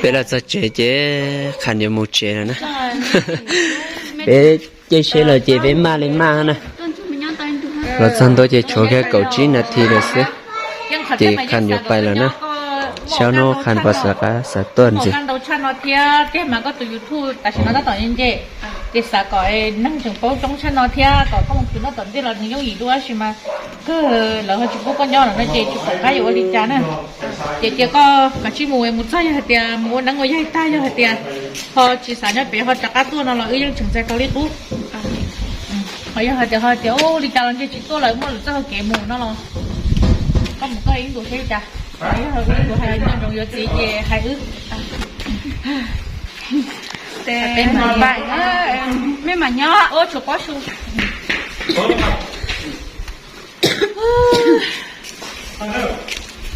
Peb los txog tsev ces Khanh yuav mus tsev lawm na. Peb caij tsheb los ces peb maj li maj na. Los txog ntua ces tshuav kiag kaum tsib nas this lawm xwb, ces Khanh yuav pais lawm na. Xyov hnub Khanh puas xav qab xav tuaj ntxiv. Ntau tshaj no thiab, tiag mas koj tus YouTube tam sim no tab tom nce, ces xav kom neeg tseem paub coob tshaj no thiab kom koj mus khwv noj tom ntej los nws yooj yim dua, tab sis mas kawg lawv ho tsis pub koj nyob lawm no ces tsis pom qab yuav ua li cas na. Ces cia koj kav tsij mus, mus txog yog hais tias mus ua neeb ua yaig tag, yog hais tias ho tsis xav nyob pem ho rov qab tuaj no los wb yeej tseem txais tau li qub. Ho yog hais tias ho tias ua li cas los ntshe tsis tuaj lawm, muaj lwm txoj hau kev mus no los koj mus koj ib ntus seb li cas. Yog ib ntus hais nco ntsoov yuav txiv ces hais wb. Mej mas nyob ua tshuav pob su.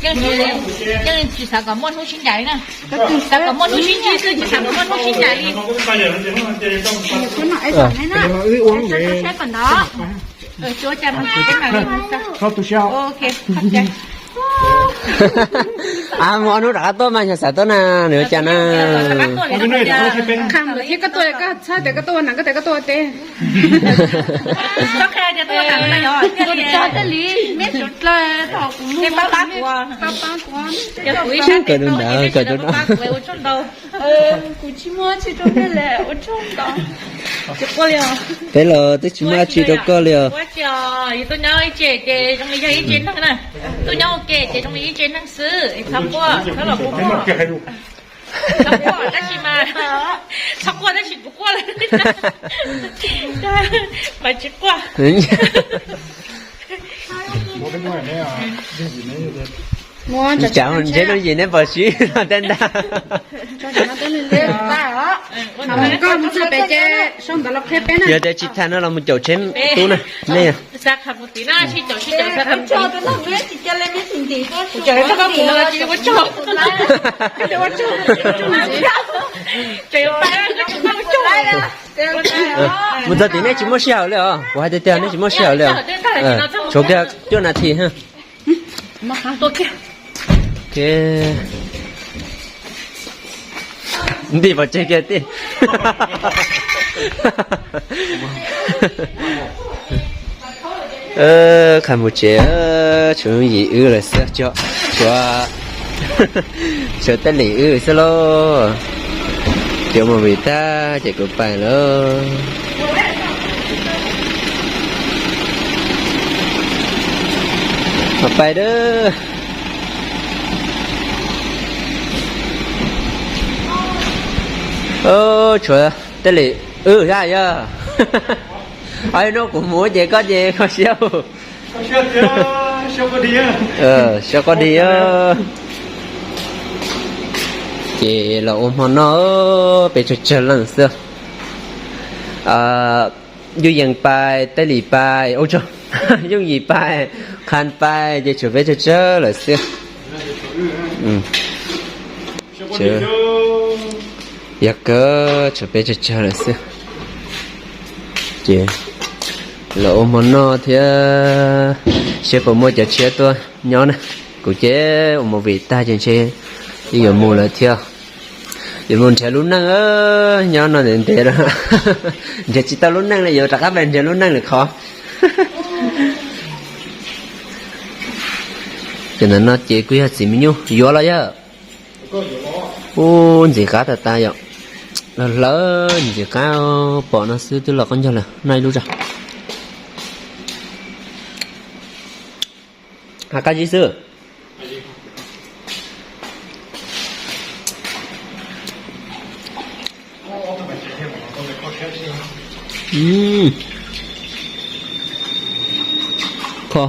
Yeej tsis xav kom muaj hnub sib ncaim li na. Xav kom muaj hnub sib ntsib xwb, tsis xav kom muaj hnub sib ncaim li. Mus ob hnub rov qab tuaj mas xyov xav tuaj na, nws ua cas na. Thiab koj tuaj koj txhob tias koj tuaj ua nam, koj tias koj tuaj ua teb. Kawg ntawd kawg ntawd. Kuv tsis muaj dab tsi rau peb li os. Peb los twb tsis muaj dab tsi rau koj li os. Yus tuaj nyob ib tse ces zoo li yog ib tse neeg na. Tuaj nyob ua ke ces zoo li ib tse neeg xwb, txhob quaj, txhob los quaj. Txhob quaj tab sis mas, txhob quaj tab sis kuv quaj lawm. Mas tsis quaj. Cas ntshe lub yim neb pom siv no tej ntag. Koj mus txog pem ces sau ntawv los qhia peb na. Yog tias tsis tham no los mus caum tsheb tub na. Nej mus txog tim nej tsis muaj sij hawm li os, kuv hais tiag tiag nej tsis muaj sij hawm li os. Tshuav kiag cuaj nas this. Nti pov tseg kiag tij. Qha mus tsev, tshuav yim wb lawm xwb, tshuav, tshuav Tej Lim wb xwb lauj. Ces mus vim tag ces kuv pais lawm. Pais dab. Tshuav Tej Lim wb thiab yog. Hnub kuv mus ces koj ces koj siab. Siab quaj dig. Ces los ua hmo noj, peb tsawg tsawg leej xwb. Yooj Yees pais, Tej Lim pais, Yooj Yim pais, Qhan pais ces tshuav peb tsawg tsawg lawm xwb. Yog kawg tshuav peb tsawg tsawg lawm xwb. Ces los ua hmo noj thiab, seb puas muaj cov tshiab tuaj nyob na. Kuv ces ua movie tag ces ntshe yuav mus lawm thiab. Yuav mus nrhiav lub neej, nyob no ntev ntev lawm. Nrhiav tsis tau lub neej li, yuav rov qab pais nrhiav lub neej lawm qhov. Ces ntawm no ces kuj yog txiv me nyuj yuav los yog. Ub, ntxim qab tas tas yom. Hlawv ntxim qab, pom no xwb twb los qab ncog lawm, noj ib lub tso. Qab zib xwb. Kho,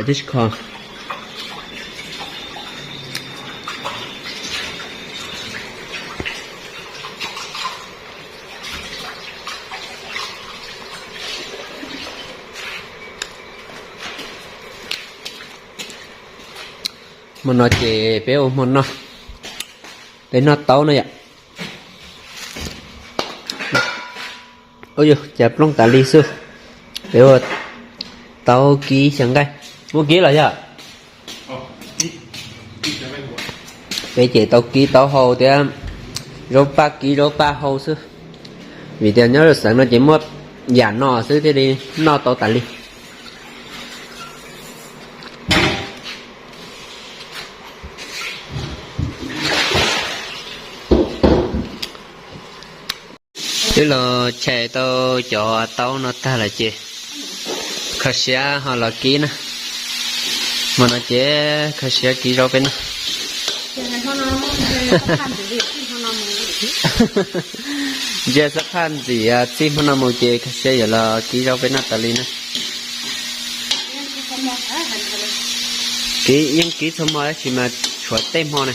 tib si kho. Hmo no ces peb ua hmo noj, peb noj taub no yom. Ua yog cas plooj tas li xwb. Peb ua taub kib xyaw nqaij. Muab kib los yog? Peb ces tau kib taub hau thiab zaub paj kib zaub paj hau xwb, vim tias nyob rau xeev no ces muaj yam no xwb thiaj li noj tau tas li. Twb los chais tau cov taub no tag lawm ces kho siab ho los kib na. Hmo no ces kho siab kib zaub peb noj. Ntsia xab phaj ntxim, txij hmo no mus ces kho siab yuav los kib zaub peb noj tas li na. Kib yeej kib txhua hmo tab sis mas tshuav tej hmo na.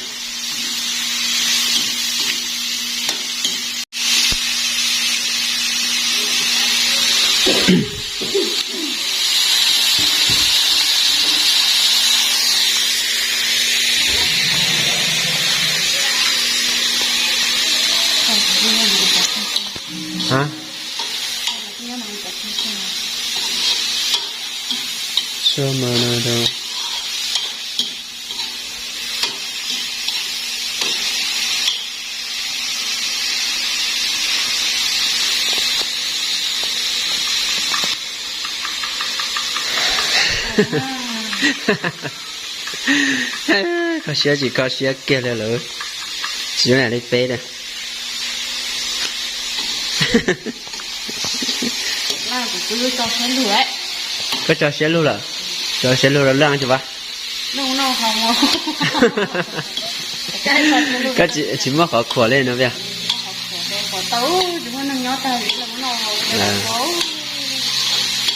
Kho siab tsis kho siab kiag li lawm, tsis zoo li peb na. Koj tso siab lug lawm, tso siab lug rau laj tsis vaj. Koj tsis muaj qhov khuam li no tiag.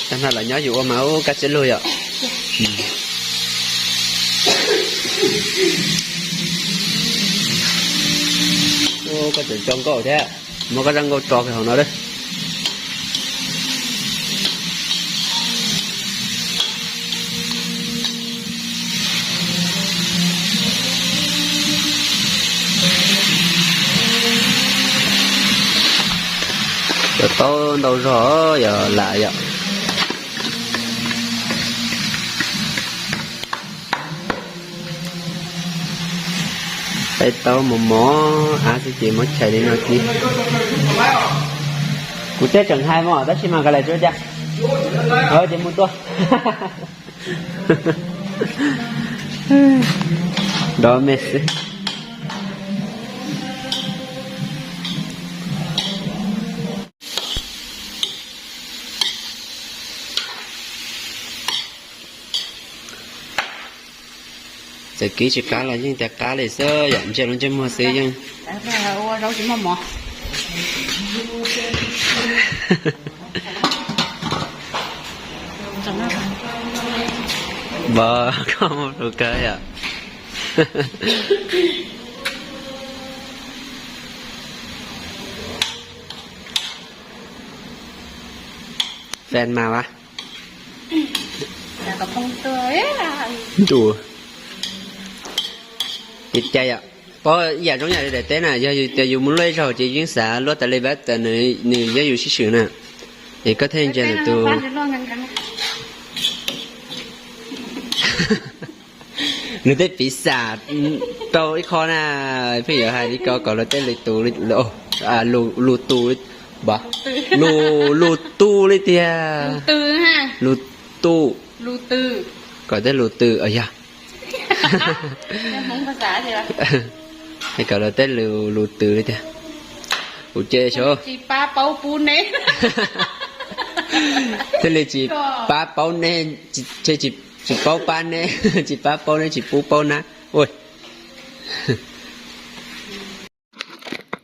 Tag nrho los nyob yus ua mas ub koj siab lug yom. Koj tseem tso nkauj thiab, muab koj zaj nkauj tso kiag hauv no. Cov taub ntau zog yog lam yom. Peb taub mos mos av xwb ces muab chais li no kib. Kuv tej tseem hais mas tab sis mas koj lam tsuav cas. Ces mus tuaj. Nrov me xwb. Txawm kib tsis qab los yeej tias qab li xwb yom, ntsia lub ntsej muag xwb yeej. Npog koj mus hlus kawg yom. Fes mas vas. Ntu. Ces cai yom. Paub ib yam zoo yam li daim teb na, yog tias yus mus luaj ib zaug ces yeej xav luaj tas li pab tas nws yog yus sib swm na. Es koj thiaj ntsia tus nws tej piv xam rau ib qho na, pheej yuav hais li ko kom lawv tej lus tus, lus tus, lus, lus tu li tiag. Lus tu. Kom tej lus twm yog. Kom lawv tej lus twm li tiag. Kuv ces xyov thiaj li tsis pab paub neb, tsis paub pab neb, tsis pab paub neb tsis pub paub nab.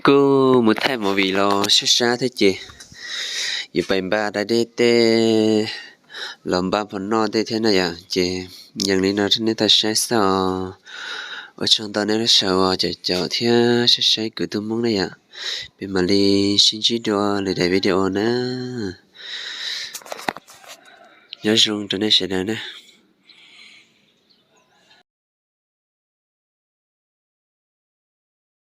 Kuj mus thaij movie los sab sab thiab ces yuav pais npaj da dej tej los npaj pov noj tej thiab na yom. Ces yees li no rau nej tau saib xwb os. Ua tsaug ntau nej lub sij hawm uas caum caum thiab saib saib kuv tug Hmoob na yom. Peb mam li sib ntsib dua lwm daim video na. Nyob zoo rau nej sawv daws na.